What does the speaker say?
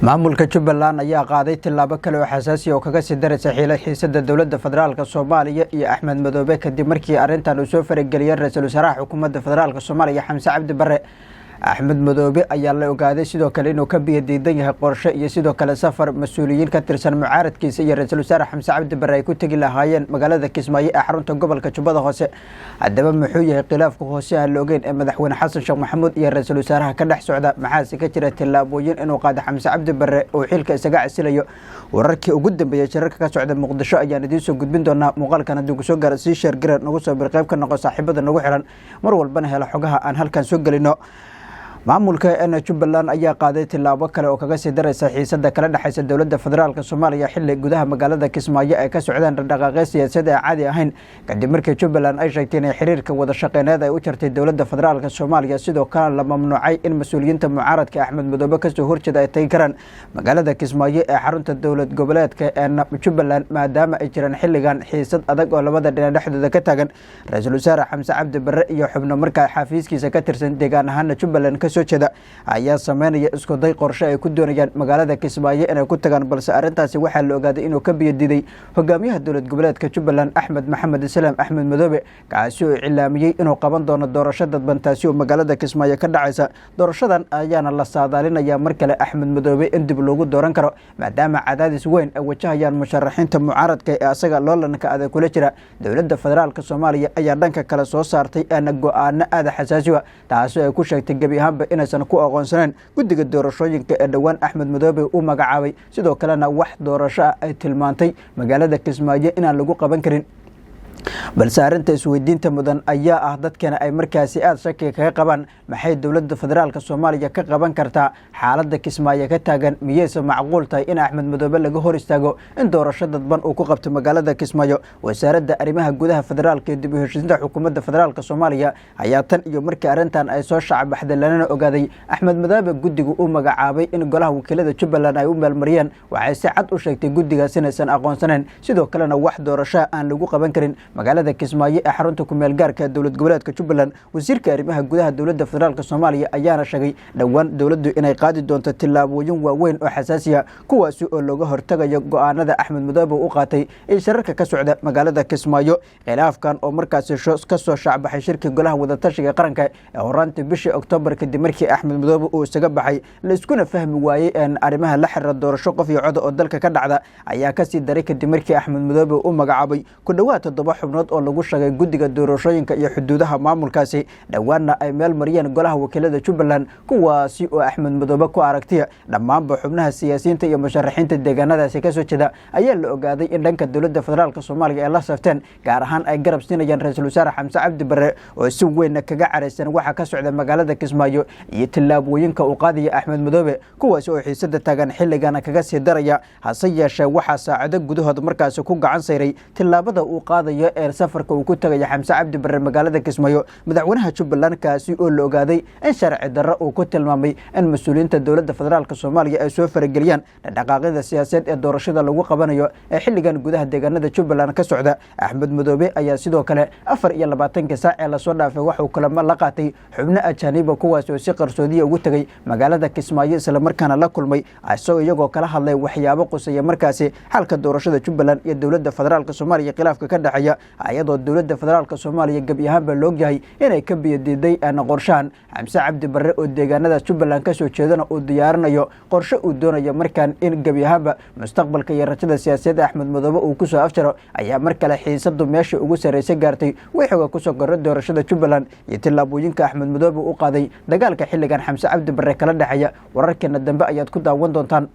Maamulka Jubbaland ayaa qaaday tillaabo kale oo xasaasi oo kaga sii daraysa xiisada dowladda federaalka Soomaaliya iyo Axmed Madoobe, kadib markii arrintan uu soo farageliyay ra-iisul wasaaraha xukuumadda federaalka Soomaaliya, Xamse Cabdi Barre. Axmed Madoobe ayaa la ogaaday sidoo kale inuu ka biyo diidan yahay qorshe iyo sidoo kale safar mas-uuliyiin ka tirsan mucaaradkiisa iyo ra-iisul wasaare Xamse Cabdi Barre ay ku tegi lahaayeen magaalada Kismaayo ee xarunta gobolka Jubbada Hoose. Haddaba, muxuu yahay khilaafka hoose aan la ogeyn ee madaxweyne Xasan Sheekh Maxamuud iyo ra-iisul wasaaraha ka dhex socda? Maxaase ka jira tillaabooyin inuu qaado Xamse Cabdi Barre uu xilka isaga casilayo? Wararkii ugu dambeeyey shirarka ka socda Muqdisho ayaan idiin soo gudbin doonaa. Muuqaalkan haddii kusoo gaara, sii share garee, nagu soo bir, qayb ka noqo saaxiibada nagu xiran, mar walbana hela xogaha aan halkan soo gelino. Maamulka Jubbaland ayaa qaaday tillaabo kale oo kaga sii daraysa xiisada kala dhexaysa dowladda federaalka Soomaaliya, xilli gudaha magaalada Kismaayo ay ka socdaan dhaqdhaqaaqyo siyaasadeed aan caadi ahayn, kadib markii Jubbaland ay sheegtay inay xiriirka wada shaqeyneed ay u jartay dowladda federaalka Soomaaliya. Sidoo kalena la mamnuucay in mas-uuliyiinta mucaaradka Axmed Madoobe kasoo horjeeda ay tagi karaan magaalada Kismaayo ee xarunta dowlad goboleedka ee Jubbaland, maadaama ay jiraan xilligan xiisad adag oo labada dhinac dhexdooda ka taagan. Ra-iisul wasaare Xamse Cabdi Barre iyo xubno markaa xafiiskiisa ka tirsan, deegaan ahaana Jubbaland kasoo jeeda, ayaa sameynaya isku day qorshe ay ku doonayaan magaalada Kismaayo inay ku tagaan, balse arrintaasi waxaa la ogaaday inuu ka biyo diiday hogaamiyaha dowlad goboleedka Jubbaland, Axmed Maxamed Islaam, Axmed Madoobe, kaasi oo iclaamiyey inuu qaban doono doorasho dadban, taasi oo magaalada Kismaayo ka dhacaysa. Doorashadan ayaana la saadaalinaya mar kale Axmed Madoobe in dib loogu dooran karo, maadaama cadaadis weyn ay wajahayaan musharaxiinta mucaaradka ee asaga loolanka adag kula jira. Dowladda federaalka Soomaaliya ayaa dhanka kale soo saartay ana go-aano aada xasaasiwa, taasi ay ku sheegtay gebi ahaanba inaysan ku aqoonsaneyn guddiga doorashooyinka ee dhowaan Axmed Madoobe u magacaabay. Sidoo kalena wax doorasho ah ay tilmaantay magaalada Kismaayo inaan lagu qaban karin. Balse arrinta isweydiinta mudan ayaa ah, dadkana ay markaasi aada shakiga kaga qabaan, maxay dowladda federaalka Soomaaliya ka qaban kartaa xaaladda Kismaayo ka taagan? Miyeyse macquul tahay in Axmed Madoobe laga hor istaago in doorasho dadban uu ku qabto magaalada Kismaayo? Wasaaradda Arrimaha Gudaha, Federaalka iyo dib u heshiisinta xukuumadda federaalka Soomaaliya ayaa tan iyo markii arrintan ay soo shacbaxday, lanana ogaaday Axmed Madoobe guddiga u magacaabay in golaha wakiilada Jubbaland ay u meelmariyeen, waxay si cad u sheegtay guddigaas inaysan aqoonsaneyn, sidoo kalena wax doorashaa aan lagu qaban karin magaalada Kismaayo ee xarunta kumeel gaarka ee dowlad goboleedka Jubbaland. Wasiirka arrimaha gudaha dowladda federaalka Soomaaliya ayaana sheegay dhowaan dowladdu inay qaadi doonto tillaabooyin waaweyn oo xasaasiya, kuwaasi oo looga hortagayo go-aanada Axmed Madoobe u qaatay ee shirarka ka socda magaalada Kismaayo. Khilaafkan oo markaasi ka soo shaacbaxay shirkii golaha wadatashiga qaranka ee horaantii bishii Oktoobar, kadib markii Axmed Madoobe uu isaga baxay, laiskuna fahmi waayey arrimaha la xiriira doorasho qof iyo coda oo dalka ka dhacda, ayaa kasii daray kadib markii Axmed Madoobe u magacaabay ku dhowaad toddoba xubnood oo lagu sheegay guddiga doorashooyinka iyo xuduudaha maamulkaasi, dhowaanna ay meel mariyeen golaha wakiilada Jubbaland, kuwaasi oo Axmed Madoobe ku aragtiya. Dhammaanba xubnaha siyaasiyiinta iyo musharaxiinta deegaanadaasi kasoo jeeda ayaa la ogaaday in dhanka dowladda federaalka Soomaaliya ay la safteen, gaar ahaan ay garab siinayaan ra-iisul wasaare Xamse Cabdi Barre, oo si weynna kaga caraysan waxa ka socda magaalada Kismaayo iyo tillaabooyinka uu qaadaya Axmed Madoobe, kuwaasi oo xiisada taagan xilligana kaga sii daraya. Hase yeeshee, waxaa saacado gudahood markaasi ku gacan sayray tillaabada uu qaadayo ee safarka uu ku tagayo Xamse Cabdi Barre magaalada Kismaayo madaxweynaha Jubbaland, kaasi oo la ogaaday in sharci darro uu ku tilmaamay in mas-uuliyiinta dowladda federaalka Soomaaliya ay soo farageliyaan dhaqdhaqaaqyada siyaasadeed ee doorashada lagu qabanayo ee xilligan gudaha deegaanada Jubbaland ka socda. Axmed Madoobe ayaa sidoo kale 24-kii saac ee lasoo dhaafay waxuu kulamo la qaatay xubno ajaaniba, kuwaas oo si qarsoodiya ugu tegay magaalada Kismaayo, islamarkaana la kulmay isagoo iyagoo kala hadlay waxyaabo quseeya markaasi xalka doorashada Jubbaland iyo dowladda federaalka Soomaaliya khilaafka ka dhexeeya, iyadoo dowladda federaalka Soomaaliya gebi ahaanba loogyahay inay ka biyodiiday qorshahan. Xamse Cabdi Barre oo deegaanadaas Jubbaland kasoo jeedana uu diyaarinayo qorshe uu doonayo markaan in gebi ahaanba mustaqbalka iyo rajada siyaasadeed Axmed Madoobe uu kusoo afjaro, ayaa mar kale xiisadu meesha ugu sarreysa gaartay. Wixooga kusoo korra doorashada Jubbaland iyo tillaabooyinka Axmed Madoobe u qaaday dagaalka xilligan Xamse Cabdi Barre kala dhexeeya, wararkeena dambe ayaad ku daawan doontaan.